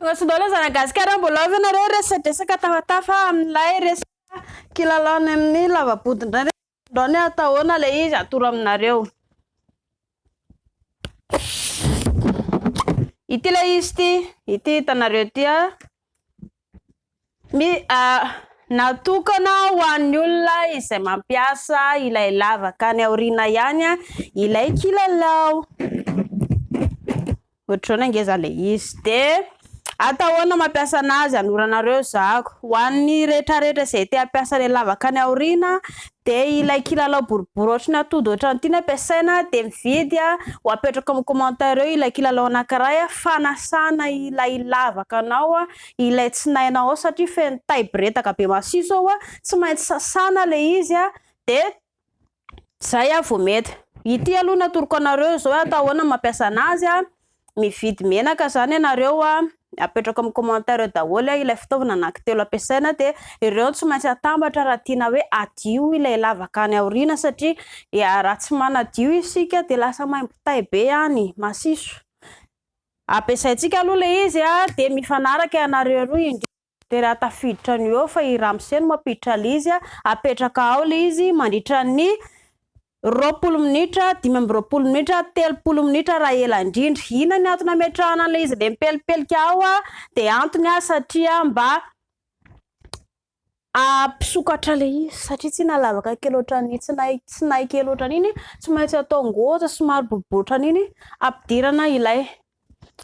Tonga soa daholo zanak'i Gasikara, mbola ao ve nareo resadresaka tafatafa amin'ilay resaka kilalao any amin'ny lava-body indray re? Androany atao ahoana ilay izy atoro aminareo. Ity ilay izy ity, ity hitanareo ity a. Mi, natokana ho an'ny olona izay mampiasa ilay lavaka any aoriana ihany ilay kilalao. Ohatr'izao ny angeza ilay izy. Dia atao ahoana mampiasa anazy? Anoranareo zako. Ho an'ny rehetrarehetra izay te hampiasa ilay lavaka any aoriana dia ilay kilalao boribory ohatry ny atody ohatran'ity no ampiasaina dia mividy ho apetrako amin'ny commentaire eo ilay kilalao anankiray fanasana ilay lavaka anao ilay tsinainao ao satria feno tay biretaka be masiso ao tsy maintsy sasana ilay izy dia zay vao mety. Ity aloha no atoroko anareo izao hoe atao ahoana ny mampiasa anazy, mividy menaka izany ianareo, apetrako amin'ny commentaire eo daholo ilay fitaovana anankitelo ampiasaina dia ireo no tsy maintsy atambatra raha tiana hoe hadio ilay lavaka any aoriana satria raha tsy manadio isika dia lasa maimbo tay be any, masiso. Ampiasaintsika aloha ilay izy dia mifanaraka ianareo roa indrindra dia raha tafiditra ny eo fa i ramose no mampiditra ilay izy, apetraka ao ilay izy mandritra ny 20 minitra, 25 minitra, 30 minitra raha ela indrindra. Inona ny antony ametrahana an'ilay izy ilay mipelipelika ao dia antony satria mba hampisokatra ilay izy satria tsy inona lavaka kely ohatran'ny tsinay tsinay kely ohatran'iny tsy maintsy atao ngôza somary boribory ohatran'iny ampidirana ilay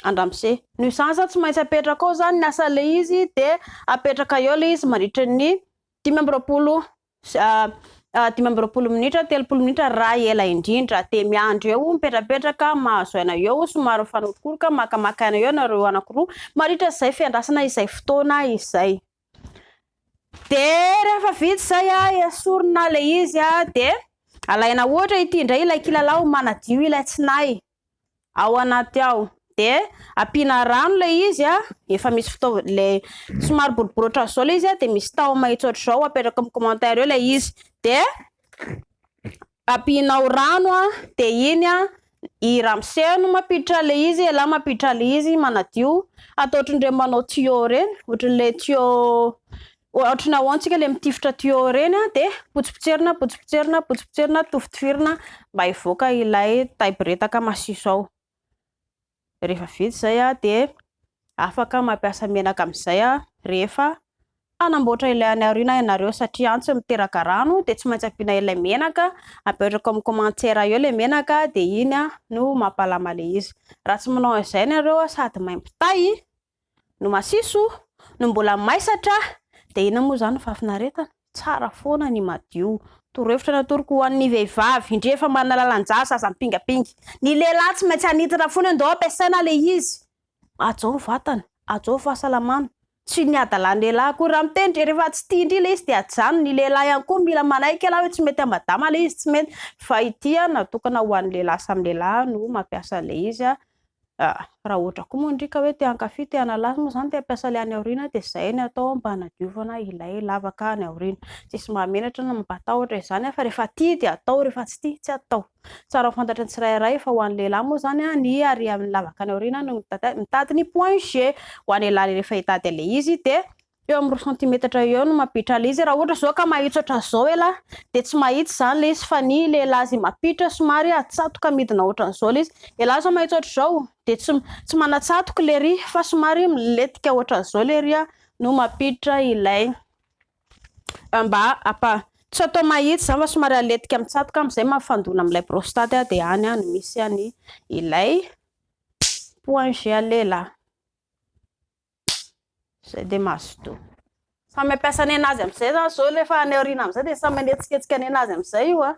andramose. Noho izany izany tsy maintsy apetraka ao izany ny asan'ilay izy dia apetraka eo ilay izy mandritra ny 25 25 minitra, 30 minitra raha ela indrindra dia miandry eo mipetrapetraka mahazo aina eo somary mifanorokoroka makamaka aina eo nareo anankiroa mandritra izay fiandrasana izay fotoana izay. Dia rehefa vita izay esorina ilay izy dia alaina ohatra ity indray ilay kilalao manadio ilay tsinay ao anaty ao. Dia ampiana rano ilay izy, efa misy fitaovana ilay somary boribory ohatran'izao ilay izy dia misy taho mahitsy ohatr'izao apetraka amin'ny commentaire eo ilay izy. Dia ampianao rano dia iny i ramose no mampiditra ilay izy, elah mampiditra ilay izy manadio, atao ohatran'ireny manao tuyau ireny, ohatran'ilay tuyau ohatran'ny ahoana tsika ilay mitifitra tuyau ireny dia potsipotserina potsipotserina potsipotserina tofitifirina mba hivoaka ilay tay biretaka masiso ao. Rehefa vita izay dia afaka mampiasa menaka amin'izay rehefa hanamboatra ilay any aoriana ianareo satria any tsy miteraka rano dia tsy maintsy ampiana ilay menaka, apetrako amin'ny commentaire eo ilay menaka dia iny no mampalama ilay izy. Raha tsy manao an'izay ianareo sady maimbo tay no masiso no mbola maisatra dia inona moa izany ny fahafinaretana? Tsara foana ny madio. Torohevitra natoroko ho an'ny vehivavy, indrindra efa manana lalan-jaza, aza mipingapinga. Ny lehilahy tsy maintsy hanintona foana hoe ndao ampiasaina ilay izy. Hajao ny vatana, hajao ny fahasalamana. Tsy ny hadalan'ny lehilahy akory. Raha miteny ndry rehefa tsy tia ndry ilay izy dia ajanony. Ny lehilahy ihany koa mila manaiky ialahy hoe tsy mety amin'i madama ilay izy, tsy mety. Fa ity natokana ho an'ny lehilahy samy lehilahy no mampiasa an'ilay izy. Raha ohatra koa moa ndry ka hoe te hankafy, te hanala azy moa izany, te hampiasa ilay any aoriana dia izay no atao mba hanadiovana ilay lavaka any aoriana. Tsisy mahamenatra na mampatahotra izany fa rehefa tia dia atao, rehefa tsy tia tsy atao. Tsara ho fantatry ny tsirairay fa ho an'ny lehilahy moa izany ny ary amin'ny lavaka any aoriana no mitady ny point G. Ho an'ny lehilahy rehefa hitady an'ilay izy dia Eo amin'ny roa santimetatra eo no mampiditra ilay izy. Raha ohatra izao ka mahitsy ohatran'izao elah dia tsy mahitsy izany ilay izy fa ny lehilahy izay mampiditra somary atsatoka midina ohatran'izao ilay izy. Elah izao mahitsy ohatr'izao dia tsy tsy manatsatoka ilay ery fa somary milentika ohatran'izao ilay ery no mampiditra ilay mba hampa tsy atao mahitsy izany fa somary aletika mitsatoka amin'izay mampifandona amin'ilay prostate dia any no misy any ilay point G an'ny lehilahy. Zay dia mazotoa. Samy hampiasa ny anazy amin'izay zany zao rehefa any aoriana amin'izay dia samy hanetsiketsika ny anazy amin'izay io a.